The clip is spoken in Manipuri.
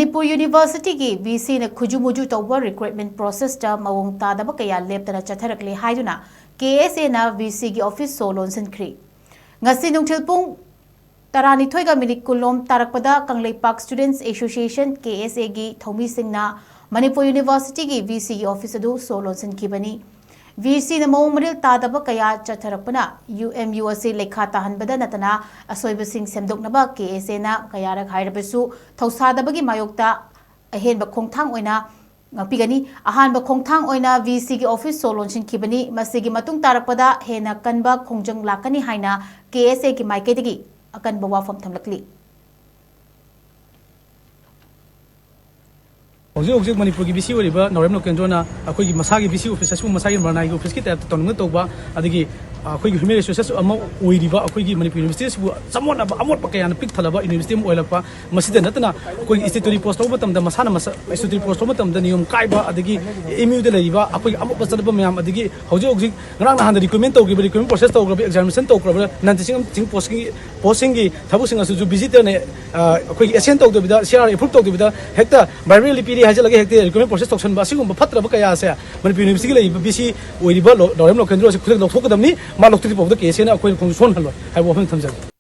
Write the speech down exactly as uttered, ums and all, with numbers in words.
ꯃꯅꯤꯄꯨꯔ ꯌꯨꯅꯤꯚꯔꯁꯤꯇꯤꯒꯤ ꯚꯤ ꯁꯤꯅ ꯈꯨꯖꯨ ꯃꯨꯖꯨ ꯇꯧꯕ ꯔꯤꯀ꯭ꯔꯨꯠꯃꯦꯟ ꯄ꯭ꯔꯣꯁꯦꯁꯇ ꯃꯑꯣꯡ ꯇꯥꯗꯕ ꯀꯌꯥ ꯂꯦꯞꯇꯅ ꯆꯠꯊꯔꯛꯂꯦ ꯍꯥꯏꯗꯨꯅ ꯀꯦ ꯑꯦꯁ ꯑꯦꯅ ꯚꯤ ꯁꯤꯒꯤ ꯑꯣꯐꯤꯁ ꯁꯣ ꯂꯣꯟꯁꯤꯟꯈ꯭ꯔꯤ꯫ ꯉꯁꯤ ꯅꯨꯡꯊꯤꯜ ꯄꯨꯡ ꯇꯔꯥꯅꯤꯊꯣꯏꯒ ꯃꯤꯅꯤꯠ ꯀꯨꯟꯂꯣꯝ ꯇꯥꯔꯛꯄꯗ ꯀꯪꯂꯩꯄꯥꯛ ꯁ꯭ꯇꯨꯗꯦꯟꯠꯁ ꯑꯦꯁꯣꯁꯤꯌꯦꯁꯟ, ꯀꯦ ꯑꯦꯁ ꯑꯦꯒꯤ ꯊꯧꯃꯤꯁꯤꯡꯅ ꯃꯅꯤꯄꯨꯔ ꯌꯨꯅꯤꯚꯔꯁꯤꯇꯤꯒꯤ ꯚꯤ ꯁꯤꯒꯤ ꯑꯣꯐꯤꯁ ꯑꯗꯨ ꯁꯣ ꯂꯣꯟꯁꯤꯟꯈꯤꯕꯅꯤ꯫ ꯚꯤ ꯁꯤꯅ ꯃꯑꯣꯡ ꯃꯔꯤꯜ ꯇꯥꯗꯕ ꯀꯌꯥ ꯆꯠꯊꯔꯛꯄꯅ ꯌꯨ ꯑꯦꯝ ꯌꯨ ꯑꯁꯤ ꯂꯩꯈꯥ ꯇꯥꯍꯟꯕꯗ ꯅꯠꯇꯅ ꯑꯁꯣꯏꯕꯁꯤꯡ ꯁꯦꯝꯗꯣꯛꯅꯕ ꯀꯦ ꯑꯦꯁ ꯑꯦꯅ ꯀꯌꯥꯔꯛ ꯍꯥꯏꯔꯕꯁꯨ ꯊꯧꯁꯥꯗꯕꯒꯤ ꯃꯥꯌꯣꯛꯇ ꯑꯍꯦꯟꯕ ꯈꯣꯡꯊꯥꯡ ꯑꯣꯏꯅ ꯉꯥꯛꯄꯤꯒꯅꯤ꯫ ꯑꯍꯥꯟꯕ ꯈꯣꯡꯊꯥꯡ ꯑꯣꯏꯅ ꯚꯤ ꯁꯤꯒꯤ ꯑꯣꯐꯤꯁ ꯁꯣ ꯂꯣꯟꯁꯤꯟꯈꯤꯕꯅꯤ꯫ ꯃꯁꯤꯒꯤ ꯃꯇꯨꯡ ꯇꯥꯔꯛꯄꯗ ꯍꯦꯟꯅ ꯀꯟꯕ ꯈꯣꯡꯖꯪ ꯂꯥꯛꯀꯅꯤ ꯍꯥꯏꯅ ꯀꯦ ꯑꯦꯁ ꯑꯦꯒꯤ ꯃꯥꯏꯀꯩꯗꯒꯤ ꯑꯀꯟꯕ ꯋꯥꯐꯝ ꯊꯝꯂꯛꯂꯤ꯫ ꯍꯧꯖꯤꯛ ꯍꯧꯖꯤꯛ ꯃꯅꯤꯄꯨꯔꯒꯤ ꯚꯤ ꯁꯤ ꯑꯣꯏꯔꯤꯕ ꯅꯥꯎꯔꯦꯝ ꯂꯣꯀꯦꯟꯗ꯭ꯔꯣꯅ ꯑꯩꯈꯣꯏꯒꯤ ꯃꯁꯥꯒꯤ ꯚꯤ ꯁꯤ ꯑꯣꯐꯤꯁ ꯑꯁꯤꯕꯨ ꯃꯁꯥꯒꯤ ꯃꯔꯅꯥꯏꯒꯤ ꯑꯣꯐꯤꯁꯀꯤ ꯇꯥꯏꯞꯇ ꯇꯧꯅꯤꯡꯅ ꯇꯧꯕ, ꯑꯗꯒꯤ ꯑꯩꯈꯣꯏꯒꯤ ꯍ꯭ꯌꯨꯃꯦꯟ ꯔꯤꯁꯣꯔꯁꯦꯁ ꯑꯃ ꯑꯣꯏꯔꯤꯕ ꯑꯩꯈꯣꯏꯒꯤ ꯃꯅꯤꯄꯨꯔ ꯌꯨꯅꯤꯚꯔꯁꯤꯇꯤ ꯑꯁꯤꯕꯨ ꯆꯃꯣꯠꯅꯕ ꯑꯃꯣꯠꯄ ꯀꯌꯥꯅ ꯄꯤꯛ ꯊꯜꯂꯕ ꯌꯨꯅꯤꯚꯔꯁꯤꯇꯤ ꯑꯃ ꯑꯣꯏꯔꯛꯄ꯫ ꯃꯁꯤꯗ ꯅꯠꯇꯅ ꯑꯩꯈꯣꯏꯒꯤ ꯏꯟꯁꯇꯤꯇ꯭ꯌꯨꯠꯀꯤ ꯄꯣꯁ ꯂꯧꯕ ꯃꯇꯝꯗ ꯃꯁꯥꯅ ꯃꯁꯥ ꯏꯟꯁꯇꯤꯇ꯭ꯌꯨꯠꯀꯤ ꯄꯣꯁ ꯂꯧꯕ ꯃꯇꯝꯗ ꯅꯤꯌꯣꯝ ꯀꯥꯏꯕ, ꯑꯗꯒꯤ ꯑꯦꯝ ꯌꯨꯗ ꯂꯩꯔꯤꯕ ꯑꯩꯈꯣꯏꯒꯤ ꯑꯃꯣꯠꯄ ꯆꯠꯄ ꯃꯌꯥꯝ, ꯑꯗꯒꯤ ꯍꯧꯖꯤꯛ ꯍꯧꯖꯤꯛ ꯉꯔꯥꯡ ꯅꯍꯥꯟꯗ ꯔꯤꯀ꯭ꯔꯨꯠꯃꯦꯟ ꯇꯧꯈꯤꯕ, ꯔꯤꯀ꯭ꯔꯨꯠꯃꯦꯟ ꯄ꯭ꯔꯣꯁꯦꯁ ꯇꯧꯈ꯭ꯔꯕ, ꯑꯦꯛꯖꯥꯃꯤꯅꯦꯁꯟ ꯇꯧꯈ꯭ꯔꯕ ꯅꯟ ꯇꯤꯆꯤꯡ ꯄꯣꯁꯀꯤ ꯄꯣꯁꯁꯤꯡꯒꯤ ꯊꯕꯛꯁꯤꯡ ꯑꯁꯤꯁꯨ ꯚꯤꯖꯤꯇꯔꯅ ꯑꯩꯈꯣꯏꯒꯤ ꯑꯦꯁꯦꯟ ꯇꯧꯗꯕꯤꯗ, ꯁꯤ ꯑꯥꯔ ꯑꯦꯄ꯭ꯔꯨꯞ ꯇꯧꯗꯕꯤꯗ ꯍꯦꯛꯇ ꯚꯔꯕꯦꯜꯂꯤ ꯄꯤꯔꯤ ꯍꯥꯏꯖꯤꯜꯂꯒ ꯍꯦꯛꯇ ꯔꯤꯀ꯭ꯔꯨꯠꯃꯦꯟ ꯄ꯭ꯔꯣꯁꯦꯁ ꯇꯧꯁꯟꯕ, ꯑꯁꯤꯒꯨꯝꯕ ꯐꯠꯇ꯭ꯔꯕ ꯀꯌꯥ ꯑꯁꯦ ꯃꯅꯤꯄꯨꯔ ꯌꯨꯅꯤꯚꯔꯁꯤꯇꯤꯒꯤ ꯂꯩꯔꯤꯕ ꯚꯤ ꯁꯤ ꯑꯣꯏꯔꯤꯕ ꯂꯣ- ꯅꯥꯎꯔꯦꯝ ꯂꯣꯀꯦꯟꯗ꯭ꯔꯣ ꯑꯁꯤ ꯈꯨꯗꯛꯇ ꯂꯧꯊꯣꯛꯀꯗꯕꯅꯤ꯫ ꯃꯥ ꯂꯧꯊꯣꯛꯇ꯭ꯔꯤ ꯐꯥꯎꯕꯗ ꯀꯦ ꯑꯦꯁ ꯑꯦꯅ ꯑꯩꯈꯣꯏꯅ ꯈꯣꯡ ꯁꯣꯟꯍꯜꯂꯣꯏ ꯍꯥꯏꯕ ꯋꯥꯐꯝ ꯊꯝꯖꯒꯦ꯫